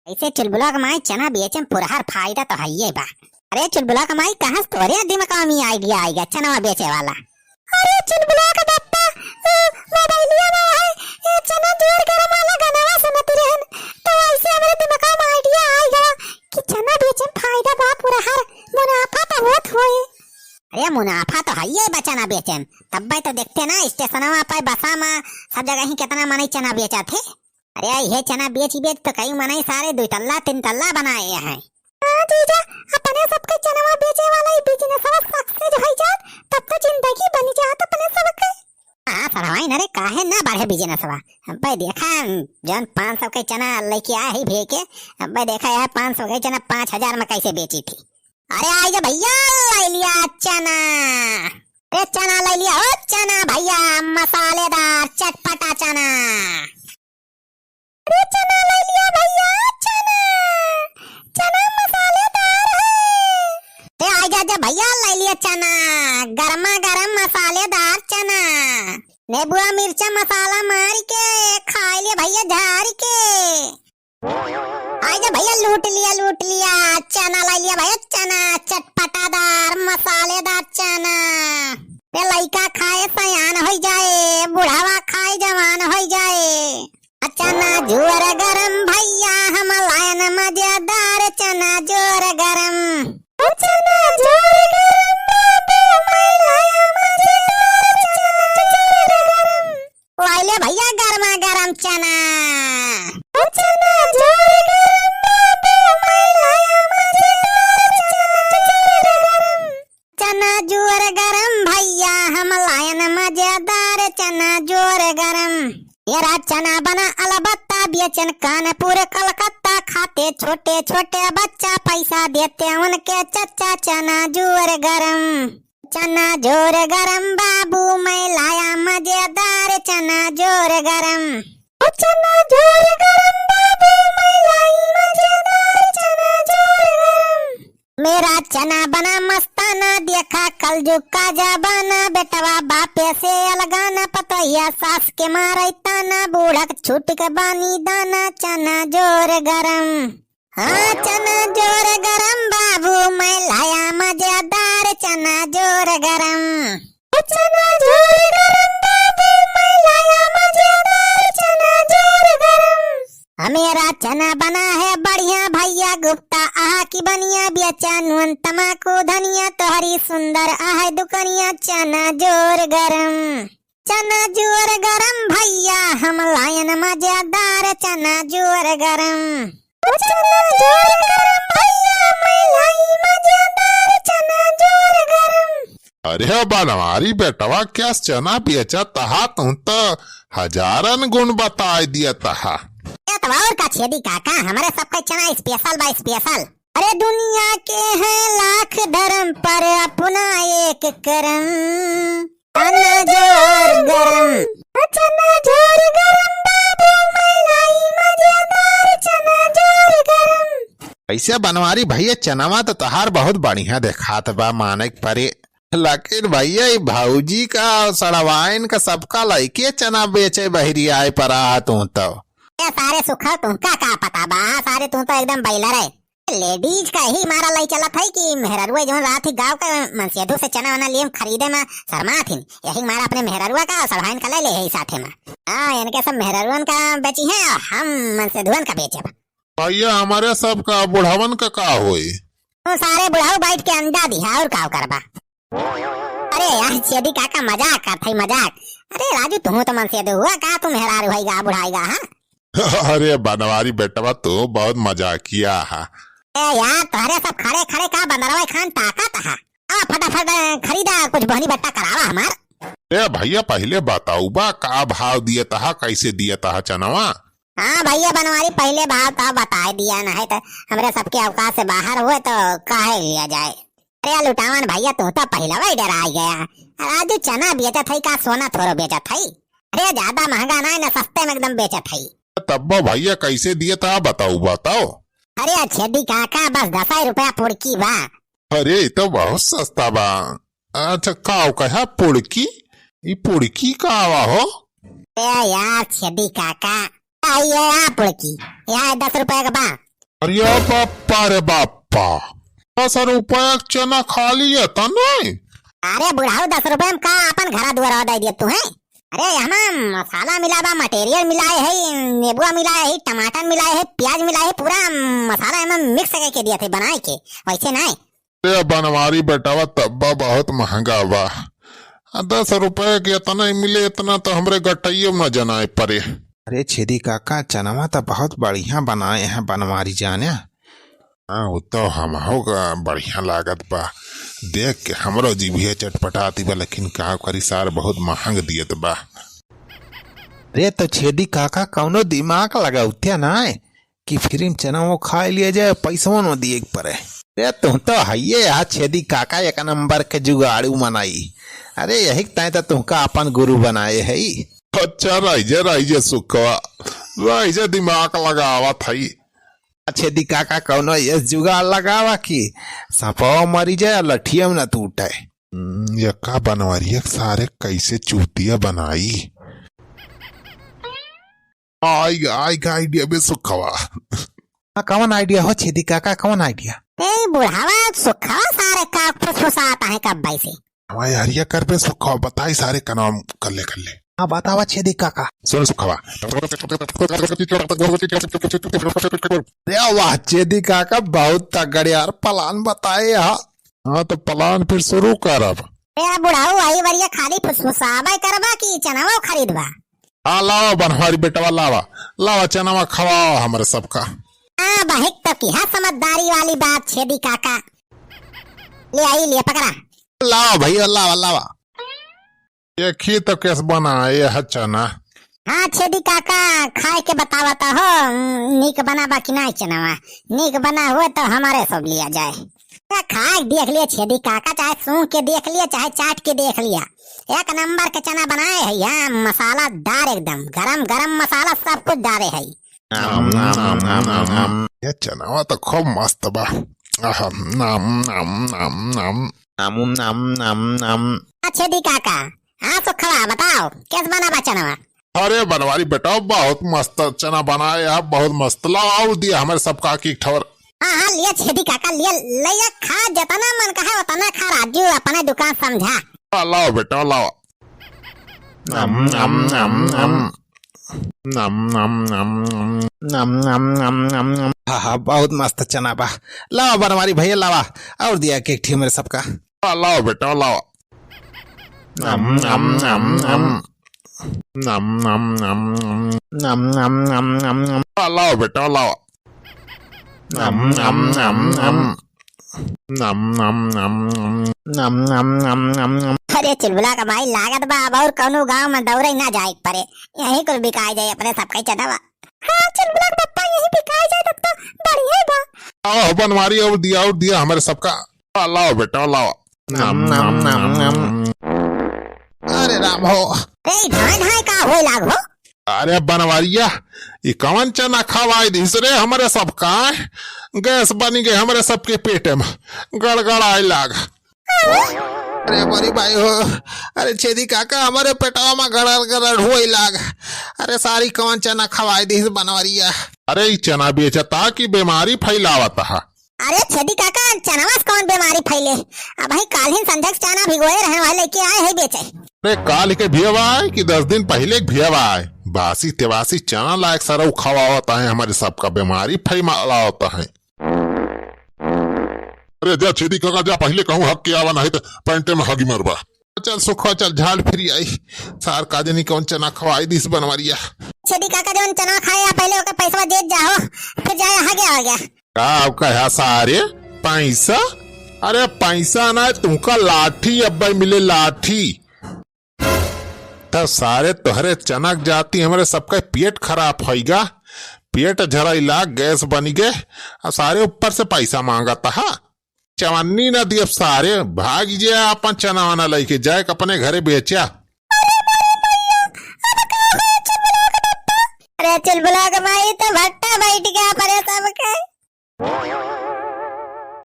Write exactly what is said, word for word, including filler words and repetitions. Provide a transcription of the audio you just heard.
ऐसे चुलबुला के माई, चना बेचे में पुरहर फायदा तो हइये बा। अरे चुलबुला के माई, कहाँ से तोरे दिमाग में आइडिया आइगा चनवा बेचे वाला? अरे चुलबुला के बप्पा, उ मोबाइलिया में है, ए चना जोर गरम वाला गानवा सुनत रहन, तो ऐसे हमरे दिमाग में आइडिया आइगा कि चना बेचे में फायदा बा, पुरहर मुनाफा तो होत होए। अरे मुनाफा तो हइये बा चना बेचे में, तब्बे तो देखते ना स्टेशनवा पे बसा में सब जगह ही कितना मनई चना बेचत है। अरे, इहे चना बेच बेच तो कई मनई सारे दुई तल्ला, तीन तल्ला बनाए हैं। हाँ जीजा, अपने सबके चनवा बेचे वाला ई बिजनेसवा सक्सेस होइ जात, तब तो जिंदगी बन जात अपने सबके। हाँ, सरवाइन, अरे काहे ना बढ़े बिजनेसवा? अब्बे देखा, जौन पाँच सौ के चना लेके आए ही भे के, अब्बे देखा यार, पाँच सौ के चना पाँच हजार में कैसे बेची थी। अरे, आई जा भइया, लइ लिया चना। अरे, चना लइ लिया, ओ चना भइया, मसालेदार, चटपटा चना। अरे चना लइ लिया भइया, चना, चना मसालेदार है। ए, आ जा, जा भइया, लइ लिया चना, गरमा गरम मसालेदार चना। नेबुआ मिर्चा मसाला मार के, खाइ लिया भइया झार के। आ जा भइया, लूट लिया, लूट लिया, चना लइ लिया भइया, चना, चटपटादार, मसालेदार चना। ए लइका खाए सयान होइ जाए, बुढ़ावा खाए जवान होइ जाए। चना जोर गरम भइया, हम लायन मजेदार चना जोर गरम। चना जोर गरम बाबू, मैं लाया मजेदार चना जोर गरम। लाइले भइया गरमा गरम चना। चना जोर गरम बाबू, मैं लाया मजेदार चना जोर गरम। चना जोर गरम भइया, हम लायन मजेदार चना जोर गरम। येरा चना बना अलबत्ता, बेचन कानपुर कलकत्ता, खाते छोटे छोटे बच्चा, पैसा देते उनके चच्चा। चना जोर गरम, चना जोर गरम बाबू, मैं लाया मजेदार चना जोर गरम। चना जोर गरम बाबू, मैं लाई मजेदार चना जोर गरम। मेरा चना बना मस्ताना, देखा कलजुग का जमाना, बेटवा बापे से अलगाना, पतोहिया सास के मारे ताना, बूढ़क छूट के बानी दाना, चना जोर गरम। हाँ, चना जोर गरम बाबू, मैं लाया मजेदार चना जोर गरम। चना जोर गरम बाबू, मैं लाया मजेदार चना जोर गरम। हमेरा चना बना है बढ़िया भइया गुप्ता, आहा की बनिया, बेचा नून तमाकू धनिया, तोहरी सुंदर आहे दुकनिया, चना जोर गरम। चना जोर गरम भइया, हम लायन मजेदार चना जोर गरम। चना जोर गरम भइया, मैं लाई मजेदार चना जोर गरम। अरे बनवारी बेटवा, क्या चना बेचत हा? तू तो हजारन गुण बताइ दियत हा। ए, तो और का छेदी काका, हमरे सबके चना special बा, special। अरे दुनिया के हैं लाख धर्म, पर अपना एक करम। चना जोर गरम। चना जोर गरम बाबू, मैं लाई मजेदार चना जोर गरम। ऐसे बनवारी भइया, चनवा तो तोहार बहुत बढ़िया देखात बा, माने के परे। लेकिन भइया, ई भौजी का, सड़वाइन का, सबका लइके चना बेचे बहिरी आए परा हा तू तो। ए सारे सुखा, तुमका का पता बा? सारे तू तो एकदम बैलर है। Ladies का ही मारा लई चलत है कि मेहररुआ जौन रात ही गाँव के मनसेधु से चना वना लिए खरीदे में शर्मात हिन, यही मारा अपने मेहररुआ का और सड़वाइन का ले ले है साथे में। हाँ, इनके सब मेहररुअन का बेची है और हम मनसेधुअन का बेचब। भइया, हमरे सब का बुढ़ावन का का होई? तू सारे बुढ़ाऊ बैठ के अंडा दिहा और का करबा? अरे यार, छेदी काका मजाक करत है, मजाक। अरे राजू, तू तो मनसेधु हुआ का, तू मेहरारू होइगा, बुढ़ाइगा, हाँ? अरे बनवारी बेटवा, तू बहुत मजाकिया हा। ए यार, तोहरे सब खड़े खड़े का बंदरवा खान ताकत हा। आ फटाफट खरीदा, कुछ बोहनी बट्टा करावा हमार। ए भइया, पहिले बताऊ बा का भाव दियत हा, कैसे दियत हा चनवा? हाँ भइया बनवारी, पहिले भाव तो बताए दिया, नहीं तो हमरे सबके औकात से बाहर हुए तो काहे लिया जाए। अरे लुटावन भइया, तू तो पहिलवा ही डराइ गया। राजू, चना बेचत है का सोना थोरो बेचत है? अरे ज्यादा महंगा ना है ना, सस्ते में एकदम बेचत है। तब्बो भइया कैसे दियत हा बताऊ, बताओ। अरे छेदी काका, बस दस ही रुपया पुड़की बा। अरे ई तो बहुत सस्ता बा। अच्छा का कहा पुड़की? ई पुड़की का आवा हो? ए यार छेदी काका, आ ये आ पुड़की, या दस रुपया का बा। अरे बाप्पा रे बाप्पा, दस रुपया के चना खाली है त नहीं? अरे बुढ़ाऊ, दस रुपया में का अपन घरा दुआरा दे दिया तू है? अरे, हमें मसाला मिला बा, material मिलाए है, नेबुआ मिलाए है, टमाटर मिलाए है, प्याज मिलाए है, पूरा मसाला एमे mix करके दिया थे बनाए के, वैसे नहीं। अरे बनवारी बेटावा, तब्बा बहुत महंगा बा। आ, दस रुपया के इतना ही मिले, इतना तो हमरे गटइयो में न जनाए पड़े। अरे छेदी काका, चनवा तो बहुत बढ़िया बनाए हैं बनवारी जाने। हाँ, उ तो हमहू का बढ़िया लागत बा। देख के हमरो जिभिया चटपटाती बा, लेकिन का करी सार, बहुत महंग दियत बा। रे तो छेदी काका, कौनो दिमाग लगावते ना है कि free में चना वो खा लिया जाए, पैसवा न दिए के पड़े। रे तू तो हइये हा छेदी काका, एक नंबर के जुगाड़ू मनई। अरे यही के ताई तो तुमका अपन गुरु बनाए हई। अच्छा रह जे, रह जे सुखवा, रह जे, दिमाग लगावत हई। छेदी काका, कौनो ये जुगाड़ लगावा कि सपवा मरी जाए और लठिया में न टूटे। हम्म, ये का बनवरिया सारे कैसे चूतिया बनाई? आइगा, आइगा idea बे सुखवा। हाँ, कौन idea हो छेदी काका, कौन idea? ए बुढ़ावा सुखवा सारे का फुसफुसात है कब से? हमारे हरिया कर बे सुखवा, बताई सारे का नाम कर ले, कर ले। हाँ, बतावा छेदी काका। सुन सुखवा। अरे वाह, छेदी काका बहुत तगड़े यार plan बताए हा। हाँ, तो plan फिर शुरू करब। ए बुढ़ाऊ, आई बरिया खाली फुसफुसाबे करबा कि चनवा खरीदबा? हाँ, लावा बनवारी बेटवा, लावा, लावा चनवा खवावा हमरे सबका। हाँ, बहिक तो किहा समझदारी वाली बात छेदी काका। ले आई, ले पकड़ा। लावा भैया, लावा, लावा। एक ही तो केस बनाए है चना। हाँ छेदी काका, खाए के बतावा तो हो, नीक बना बा कि नाई चनवा? नीक बना हुए तो हमारे सब लिया जाए। ए, खाए के देख लिया छेदी काका, चाहे सूंघ के देख लिया, चाहे चाट के देख लिया, एक नंबर के चना बनाए है यहाँ, मसालादार एकदम, गरम गरम मसाला सब कुछ डाले है। आम, आम, आम, आम, आम। ये चनावा तो खूब मस्त बा। आहा, नाम, नाम, नाम, नाम। नाम, नाम, नाम, नाम। आ छेदी काका, हाँ सुखवा, बताओ, कैसे बना बा चनवा? अरे बनवारी बेटा, बहुत मस्त चना बनाए है, बहुत मस्त। लाओ, और दिया हमारे सबका एक ठवर। हाँ, हाँ, लिया छेदी काका, लिया, लिया, खा, जितना मन कहे उतना खा राजू, अपने दुकान समझा। हाँ, लाओ बेटा, लाओ। नम, नम, नम, नम। नम, नम, नम, नम। नम, नम, नम, नम, नम। हाँ, हाँ, बहुत मस्त चना बा। लावा बनवारी भैया, लावा। और दिया एक, एक ठी हमरे सबका। हाँ, लाओ बेटा, लाओ। नम, नम, नम, नम। नम, नम, नम, नम। नम, नम, नम, नम, नम। हाँ, लाओ बेटा, लाओ। नम, नम, नम, नम। नम, नम, नम, नम। नम, नम, नम, नम, नम। अरे चुलबुला का माई, लागत बा अब और कौनो गांव में दौड़े ना जाए के पड़े, यहीं कुल बिकाए जाए अपने सबका ही चनावा। हाँ चुलबुला का पप्पा, यहीं बिकाए जाए तब तो बढ़िया ही बा। आओ बनवारी, और दिया, और दिया हमारे सबका। लाओ बेटा, लाओ। नम, नम, नम, नम। अरे राम हो। ए, ढाई ढाई का होए लाग हो? अरे बनवारिया, ई कवन चना खवाई दिस रे हमरे सबका? गैस बनी गए हमरे सबके पेटे में, गड़गड़ाए लाग। अरे बड़ी भाई हो, अरे छेदी काका, हमरे पेटवा में गड़र गड़र होए लाग। अरे सारी कवन चना खवाई दिस बनवारिया? अरे ई चना बेचता कि बीमारी फैलावत हा? अरे छेदी काका, चनवा से कौन बीमारी फैले? अबहीं काल्हिन संझा के चना भिगोए रहन वाले लेके आए है बेचे। अरे काल के भियवा है कि दस दिन पहिले के भियवा है? बासी तेवासी चना लायक सरऊ खवावत है, हमरे सबका बीमारी फैलावत है। अरे जा छेदी काका जा, पहिले कहूँ हग के आवा, नहीं तो पैंटे में हगी मरबा। चल सुखवा चल, झाल फिरी आई। सार का जनी कौन चना खवाई दिस बनवारिया। छेदी काका जौन चना खाए आ पहिले ओकर पैसवा देत जाओ, फिर जाए हगे आ गया। का कहा सारे? पैसा? अरे पैसा ना, तुमका लाठी अब्बे मिले, लाठी। तब सारे तोहरे चनक जाती हमरे सबका पेट खराब होइगा, पेट झराई लाग, गैस बनी गए, आ सारे ऊपर से पैसा मांगत हा। चवन्नी ना दियब सारे, भाग जे अपन चना वना लइके जाए के अपने घरे बेचा। अरे चुलबुला के माई तो भट्टा बैठ गया परे सबके।